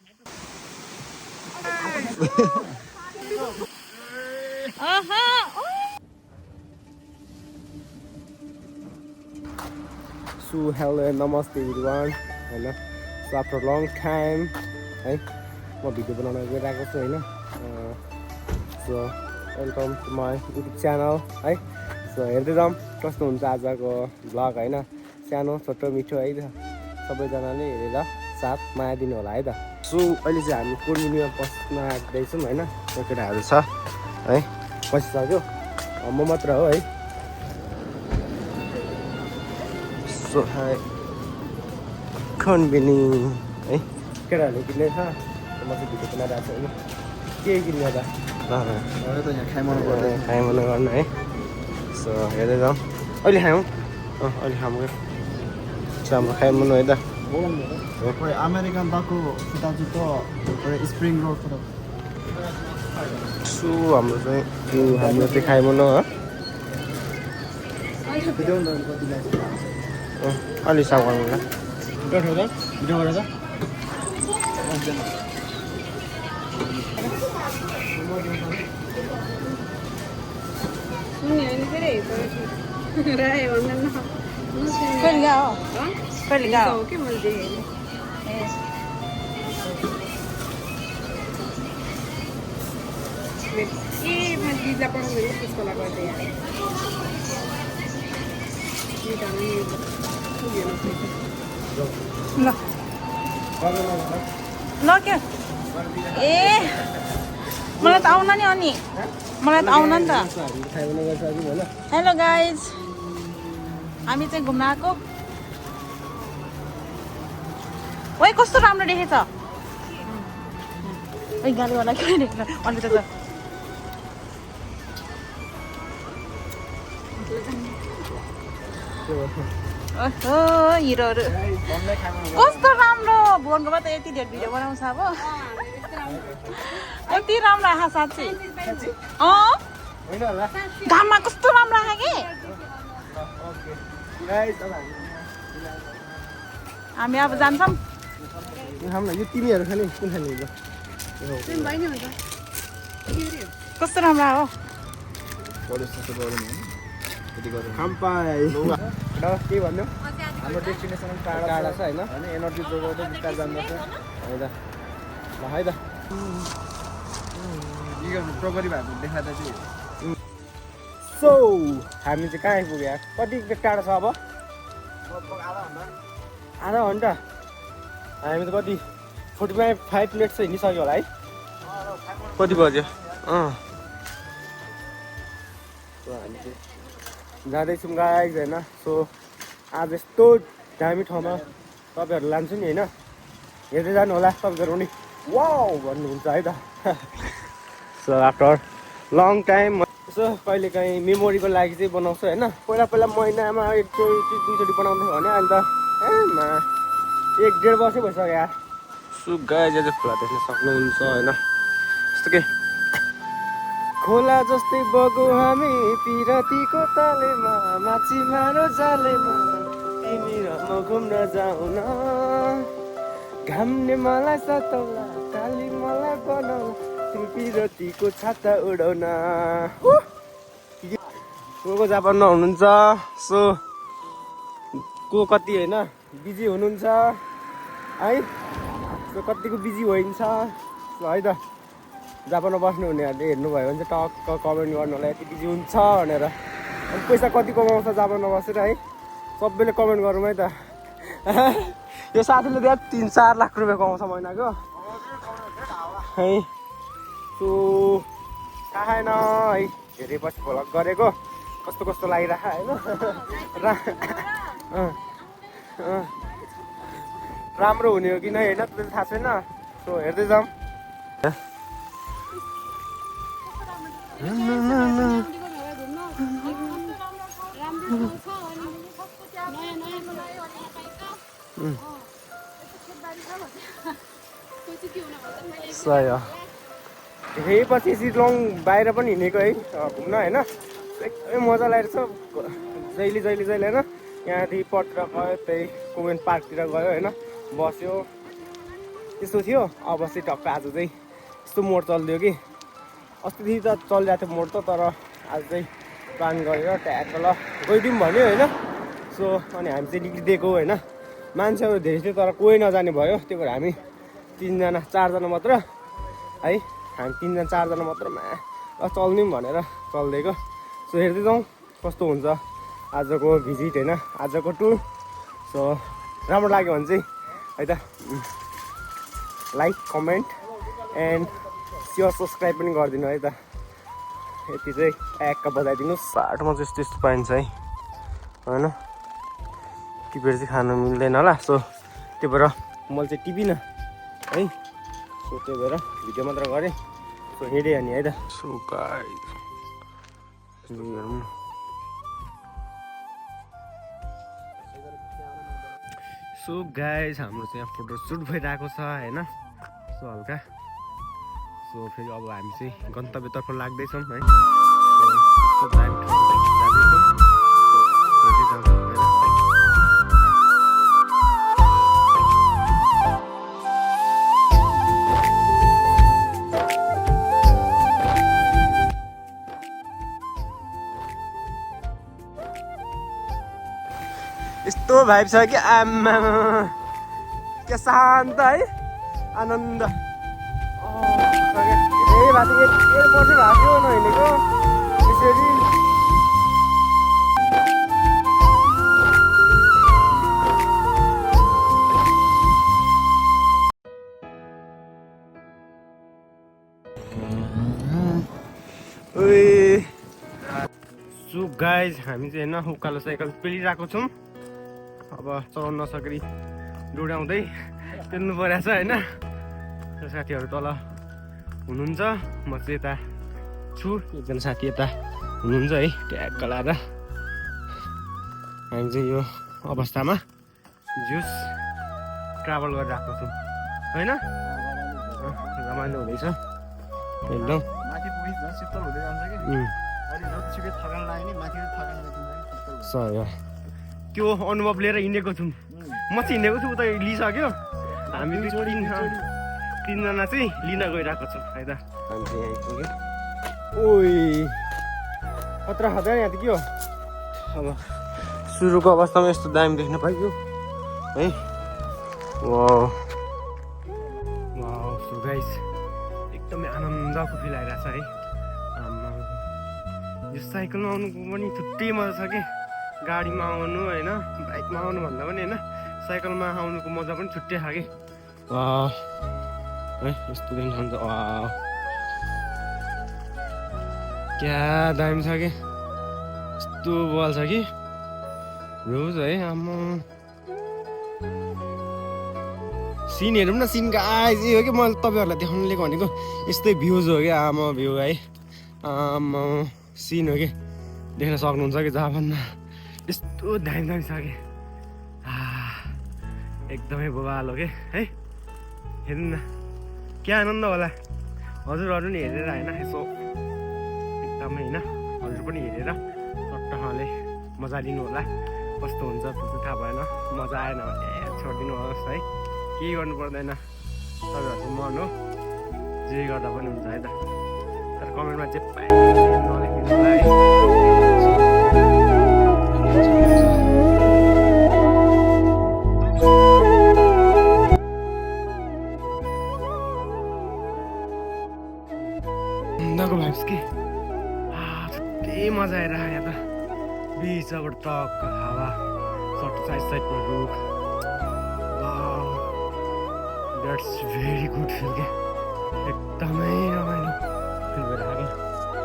So hello and namaste everyone. हैन so after long time है म भिडियो बनाउन गइरहेको छु हैन so welcome to my YouTube channel है सो हेर्दै जाउँ कस्तो हुन्छ आजको भ्लग हैन सानो छोटो मिठो है त सबैजनाले हेरेर साथ माया दिनु होला है त सो अहिले चाहिँ हामी पूर्णिमा बस्न आँट्दैछौँ हैन केटाहरू छ है बसिसक्यो म मात्र हो है सो हाई खनबिनी है केटाहरूले किन्ने छ म चाहिँ भिडियो बनाइरहेको छु होइन के किन्ने त खाइमन गर्नु है सो हेर्दै जाउँ अहिले खायौँ अहिले खाऊँ हाम्रो खाइमन है त 아메리칸 바쿠 수다주도 스프링 롤 सो हाम्रो चाहिँ खाइमन हो अलि साग गर्नु होला भिडियो गरेर ल के ए मलाई त आउन नि अनि मलाई त आउन नि त हेलो गाइज हामी चाहिँ घुम्न आएको ओइ कस्तो राम्रो देखेछ ओइ गाडीवाला के देख्न अनि त ओहो हिरोहरू कस्तो राम्रो भुवनको त यति धेर भिडियो बनाउँछ अब यति राम्रो आँखा साँच्चै घाममा कस्तो राम्रो आँखा कि हामी अब जान्छौँ यो तिमीहरू खाने कुन खाने कस्तो राम्रो हो के भन्नु हाम्रो डेस्टिनेसन टाढा छ होइन एनर्जी जोगाउँदै बिस्तार जानुपर्छ है त ल है त प्रोग्राम भएको देखाउँदा चाहिँ सो हामी चाहिँ कहाँ आइपुग्यो कति टाढा छ अब आधा घन्टा हामी त कति 45 मिनट चाहिँ हिँडिसक्यो होला है कति बज्यो हामी चाहिँ जाँदैछौँ गाइज होइन सो आज यस्तो दामी ठाउँमा तपाईँहरू लान्छु नि होइन हेर्दै जानु होला तपाईँहरू पनि वाउ भन्नुहुन्छ है त सो आफ्टर लङ टाइम यसो कहिले काहीँ मेमोरीको लागि चाहिँ बनाउँछु होइन पहिला महिनामा एकचोटि दुईचोटि बनाउँथ्यो भने अहिले त ए 1.5 वर्षै भइसक्यो यार सो गाइज आज खोला देख्न सक्नुहुन्छ होइन यस्तो के खोला जस्तै बगो हामी पिरतीको तालेमा माछी मारो जालेमा तिमी र म घुम्न जाउँ न घामले मलाई सताउला काली मलाई बनाउला तिमी पिरतीको छाता उडाउन को जापानमा हुनुहुन्छ सो को कति होइन बिजी हुनुहुन्छ है सो कतिको बिजी होइन्छ है त जापानमा बस्नु हुनेहरूले हेर्नुभयो भने चाहिँ टक्क कमेन्ट गर्नु होला यति बिजी हुन्छ भनेर अनि पैसा कति कमाउँछ जापानमा बसेर है सबैले कमेन्ट गरौँ है त यो साथीले त्यहाँ 3-4 लाख रुपियाँ कमाउँछ महिनाको है सो थाहा छैन है धेरै पछि भ्लग गरेको कस्तो लागिरहेको होइन राम्रो हुने हो कि नै होइन त्यो थाहा छैन सो हेर्दै जाउँ सही हो धेरै पछि सिलङ बाहिर पनि हिँडेको है घुम्न होइन एकदमै मजा लागेको छ जहिले होइन यहाँदेखि पटरा गयो त्यही कोमेन पार्कतिर गयो होइन बस्यो त्यस्तो थियो। अब चाहिँ टक्क आज चाहिँ यस्तो मोड चलिदियो कि अस्तिदेखि त चलिरहेको थियो मोड त, तर आज चाहिँ प्लान गरेर ट्याक्क ल गइदिउँ भन्यो होइन। सो अनि हामी चाहिँ निक्लिदिएको होइन। मान्छेहरू धेरै थियो तर कोही नजाने भयो, त्यही भएर हामी 4जना मात्र है, हामी 4जना मात्रमा चल्दिउँ भनेर चलिदिएको। सो हेर्दै जाउँ कस्तो हुन्छ आजको भिजिट होइन, आजको टुर। सो राम्रो लाग्यो भने चाहिँ है त like comment and share subscribe पनि गरिदिनु है त। यति चाहिँ ट्याक्क बजाइदिनुहोस्। बाटोमा चाहिँ यस्तो यस्तो पाइन्छ है होइन, टिपेर चाहिँ खानु मिल्दैन होला। सो त्यही भएर मैले चाहिँ टिपिनँ है। सो त्यही भएर भिडियो मात्र गरेँ। सो हिँडेँ अनि है त। सो गाइस हाम्रो चाहिँ यहाँ फोटोसुट भइरहेको छ होइन। सो हल्का सो फेरि अब हामी चाहिँ गन्तव्यतर्फ लाग्दैछौँ है। यस्तो भाइब छ कि आमा के शान्त है, आनन्द। ए भाइ एक वर्ष भएको थियो नहिँडेको यसरी। सो गाइज हामी चाहिँ होइन उकालो साइकल पेलिरहेको छौँ। अब चलाउन नसकेरी डोडाउँदै पेल्नु परेको छ होइन। साथीहरू तल हुनुहुन्छ, म चाहिँ यता छु, एकजना साथी यता हुनुहुन्छ है। ट्याक्क लाएर हामी चाहिँ यो अवस्थामा जुस ट्राभल गरिरहेको छौँ होइन। रमाइलो हुँदैछ एकदम। माथि पुगेँ झन् शीतल हुँदै जान्छ कि अहिले जतिसुकै थकान लाग्यो नि माथि थकान सही त्यो अनुभव लिएर हिँडेको छौँ। म चाहिँ हिँडेको छु, उता लिइसक्यो। हामी 3जना चाहिँ लिन गइरहेको छौँ है त। हामी चाहिँ यहाँ आइपुग्यो। ओइ खतरा खतरा यहाँ त के हो। अब सुरुको अवस्थामा यस्तो दामी देख्न पाइयो है। Wow wow. सो गाइस एकदमै आनन्दको फिल आइरहेछ है। यो साइकलमा आउनुको पनि छुट्टै मजा छ कि, गाडीमा आउनु होइन, बाइकमा आउनु भन्दा पनि होइन, साइकलमा आउनुको मजा पनि छुट्टै छ कि। है यस्तो देखिन्छ क्या दामी छ कि, यस्तो बल छ कि रोज है। आम्मा सिन हेरौँ न, सिन गाइस यो हो कि मैले तपाईँहरूलाई देखाउनु लिएको भनेको यस्तै भ्युज हो कि। आमा भ्यू है, आमा सिन हो कि, देख्न सक्नुहुन्छ कि जहाँ भन्दा यस्तो दामी दामी छ कि एकदमै बवाल हो कि है। हेर्नु न क्या आनन्द होला। हजुरहरू नि हेरेर होइन यसो एकदमै होइन, हजुर पनि हेरेर टक्कले मजा लिनु होला। कस्तो हुन्छ त्यो चाहिँ थाहा भएन, मजा आएन भने छोडिदिनु होस् है, केही गर्नु पर्दैन, तपाईँहरूको मन हो, जे गर्दा पनि हुन्छ है त। तर कमेन्टमा जे पाए नलेखिदिनु होला है। उनीहरूको भाइब्स के छुट्टै मजा आएर यहाँ त। बिचबाट टक्क हावा, साइडमा रुख, द्याट्स भेरी गुड फिल के, एकदमै रमाइलो फिल भइरहेको क्या।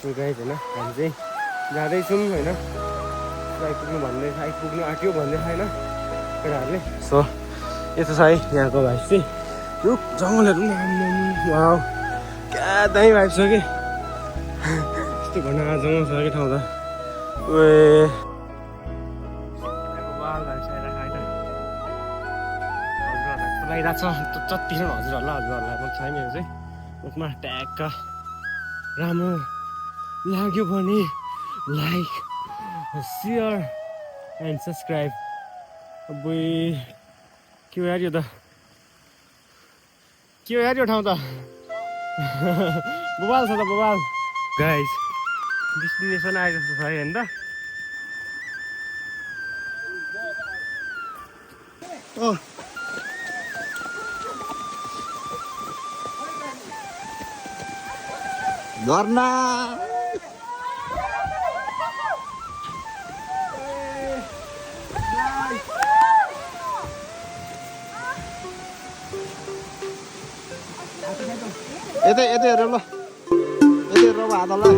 सो गाइस होइन हामी चाहिँ जाँदैछौँ होइन, आइपुग्नु आँट्यो भन्दैछ होइन केटाहरूले। सो यस्तो छ है यहाँको भाइब्स चाहिँ। रुख जङ्गलहरू पनि वाउ क्या दामी भाइब्स छ कि, यस्तो घना जङ्गल छ कि ठाउँ त। लगाइरहेको छ जतिखेर हजुरहरूलाई म छैन चाहिँ मुखमा ट्याक्क राम्रो लाग्यो भने लाइक सेयर एन्ड सब्सक्राइब। अब के हो यार यो त के हो यार यो ठाउँ त बवाल छ त बवाल गाइस डेस्टिनेसन आए जस्तो छ है त झरना यतै यतै हेर ल यतै हेर अब हातलाई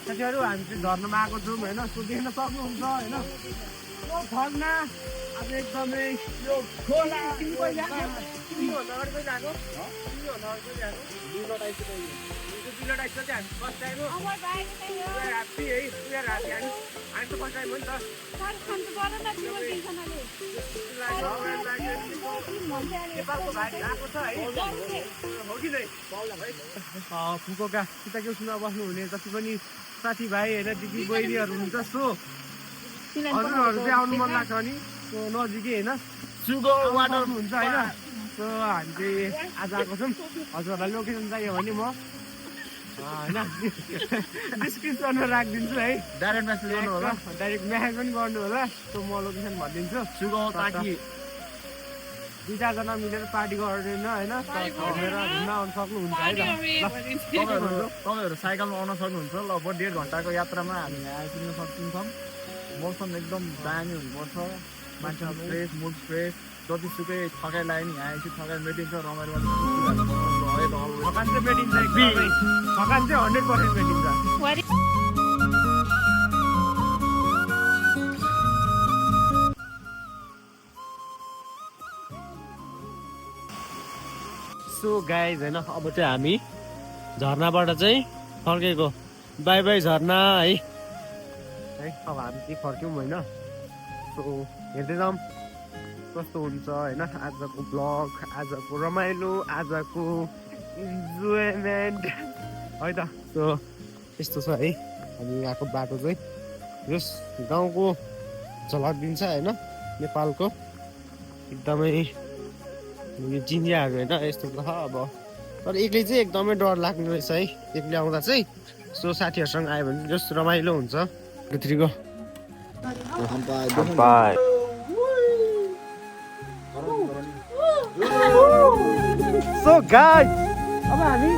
साथीहरू हामी चाहिँ झर्नामा आएको छौँ होइन सो देख्न सक्नुहुन्छ होइन यो झर्ना अब एकदमै यो खोला फुकोका सिता के सुना बस्नुहुने जति पनि साथीभाइ होइन दिदी बहिनीहरू हुनुहुन्छ सो हजुरहरू चाहिँ आउनु मन लाग्छ नि सो नजिकै होइन सुगो वाटर हुन्छ होइन सो हामी चाहिँ आज आएको छौँ हजुरहरूलाई लोकेसन चाहियो भने म होइन डिस्क्रिप्सनमा राखिदिन्छु है डाइरेक्ट मेसेज गर्नु होला डाइरेक्ट म्यासेज पनि गर्नु होला सो म लोकेसन भनिदिन्छु सुगो ताकि 2-4 मिलेर पार्टी गरेन होइन घुमेर घुम्न आउनु सक्नुहुन्छ है तपाईँहरू साइकलमा आउन सक्नुहुन्छ लगभग 1.5 घन्टाको यात्रामा हामी आइपुग्न सक्छौँ मौसम एकदम दामी हुनुपर्छ मान्छेहरू फ्रेस मुड फ्रेस जतिसुकै थकाइ लाग्यो नि यहाँ आएपछि थकाइ मेटिन्छ रमाइलो थकान चाहिँ मेटिन्छ एकदमै थकान चाहिँ 100% मेटिन्छ सो गाइज होइन अब चाहिँ हामी झर्नाबाट चाहिँ फर्केको बाई बाई झर्ना है अब हामी चाहिँ फर्क्यौँ होइन सो हेर्दै जाउँ कस्तो हुन्छ होइन आजको ब्लग आजको रमाइलो आजको इन्जोयमेन्ट है त सो यस्तो छ है हामी यहाँको बाटो चाहिँ यस गाउँको झलक दिन्छ होइन नेपालको एकदमै यो चिनियाहरू होइन यस्तो छ अब तर एक्लै चाहिँ एकदमै डर लाग्ने रहेछ है एक्लै आउँदा चाहिँ सो साथीहरूसँग आयो भने जस्तो रमाइलो हुन्छ भित्रीको सो गाइस अब हामी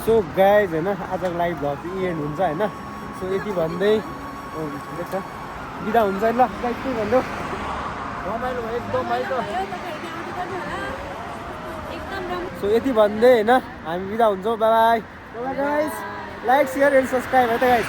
सो गाइज होइन आजको लागि भ्लग चाहिँ एन्ड हुन्छ होइन सो यति भन्दै देख्छ बिदा हुन्छ ल गाइज के भन्नु रमाइलो भयो एकदम सो यति भन्दै होइन हामी बिदा हुन्छौँ by by guys like share and subscribe है त गाइज